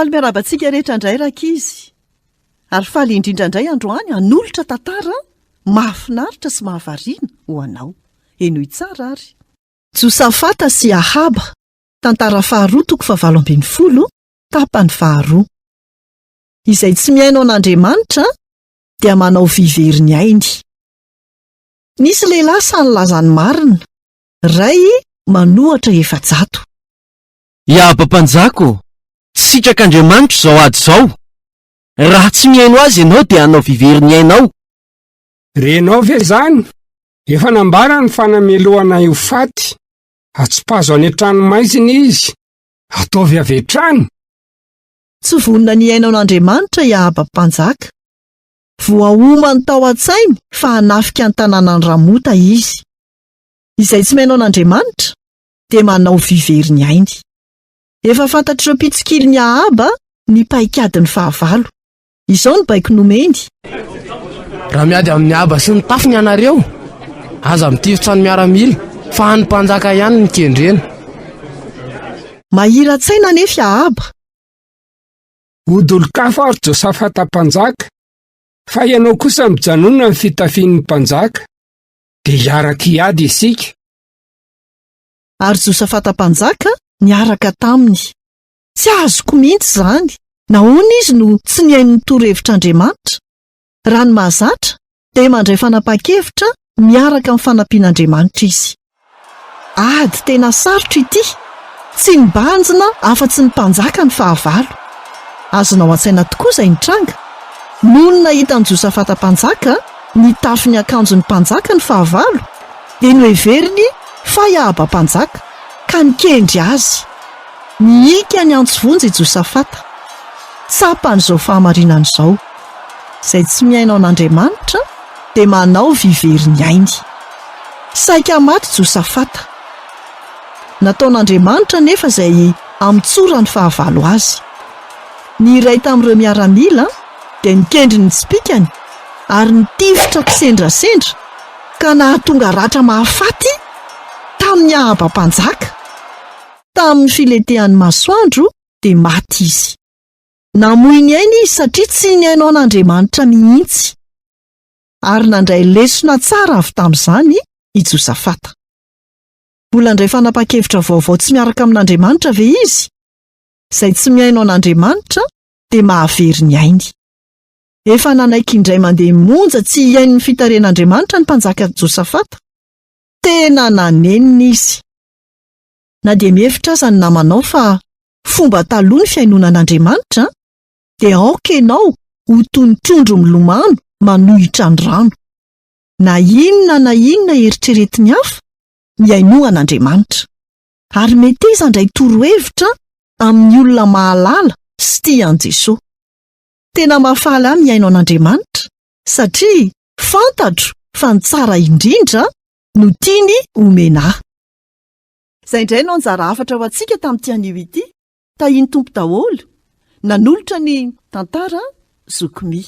Faly miarahaba antsika rehetra indray rankizy. Ary faly indrindra indray androany hanolotra tantara mahafinaritra sy mahavariana ho anao. Henoy tsara ary. Josafata sy Ahaba, tantara faharoa toko fahavalo 18, tapany faharoa. Izay tsy mihaino an'Andriamanitra dia manao vy very ny ainy. Nisy lehilahy sahy nilaza ny marina, ray manohatra 400. I Ahaba mpanjaka ô, tsy sitrak'Andriamanitra izao ady izao. Raha tsy mihaino azy ianao dia hanao vy very ny ainao. Renao ve izany? Efa nambara ny fanamelohana ho faty. Atsipazo any an-tranomaizina izy. Ataovy avy hatrany. Tsy vonona ny hihaino an'Andriamanitra i Ahaba mpanjaka. Voaomany tao an-tsainy fa hanafika ny tanànan'i Ramota izy. Izay tsy mihaino an'Andriamanitra dia manao vy very ny ainy. Efa fantatr'ireo mpitsikilon'i Ahaba ny paikadin'ny fahavalo. Izao ny baiko nomeny. Raha miady amin'i Ahaba sy ny tafiny ianareo, aza mitifitra ny miaramila, fa ny mpanjaka ihany no kendrena. Mahira-tsaina anefa i Ahaba. Hodolokafo ary Josafata mpanjaka, fa ianao kosa mijanona amin'ny fitafian'ny mpanjaka, dia hiaraka hiady isika. Ary Josafata mpanjaka niaraka taminy. Tsy azoko mihitsy izany. Nahoana izy no tsy nihaino ny torohevitr'Andriamanitra? Raha ny mahazatra, dia mandray fanapahan-kevitra miaraka amin'ny fanampian'Andriamanitra izy. Ady tena sarotra ity. Tsy nibanjina afa-tsy ny mpanjaka ny fahavalo. Azonao an-tsaina tokoa izay nitranga. Nony nahita an'i Josafata mpanjaka nitafy ny akanjon'ny mpanjaka ny fahavalo, dia noheveriny fa i Ahaba mpanjaka, ka nikendry azy. Nihiaka niantso vonjy i Josafata. Tsapany izao fahamarinana izao, Izay tsy mihaino an'Andriamanitra dia manao vy very ny ainy. Saika maty Josafata. Nataon'Andriamanitra anefa izay hamotsoran'ny fahavalo azy. Ny iray tamin'ireo miaramila dia nikendry ny tsipìkany ary nitifitra kisendrasendra ka nahatonga ratra mahafaty tamin'i Ahaba mpanjaka. Tamin'ny filentehan'ny masoandro dia maty izy. Namoy ny ainy izy satria tsy nihaino an'Andriamanitra mihitsy. Ary nandray lesona tsara avy tamin'izany i Josafata. Mbola handray fanapahan-kevitra vaovao tsy miaraka amin'Andriamanitra ve izy? Izay tsy mihaino an'Andriamanitra dia mahavery ny ainy. Efa nanaiky indray mandeha monja tsy hihaino ny fitarihan'Andriamanitra ny mpanjaka Josafata. Tena nanenina izy. Na dia mihevitra aza ny namanao fa fomba taloha ny fihainoana an'Andriamanitra, dia aoka ianao ho toy ny trondro milomano manohitra ny rano. Na inona na inona eritreretin'ny hafa, mihainoa an'Andriamanitra. Ary meteza handray torohevitra amin'ny olona mahalala sy tia an'i Jesoa. Tena mahafaly ahy mihaino an'Andriamanitra, satria fantatro fa ny tsara indrindra no tiany homena ahy. Izay indray no anjara hafatra ho antsika tamin'ity anio ity. Tahian'ny Tompo daholo. Nanolotra ny tantara Zoky Mi.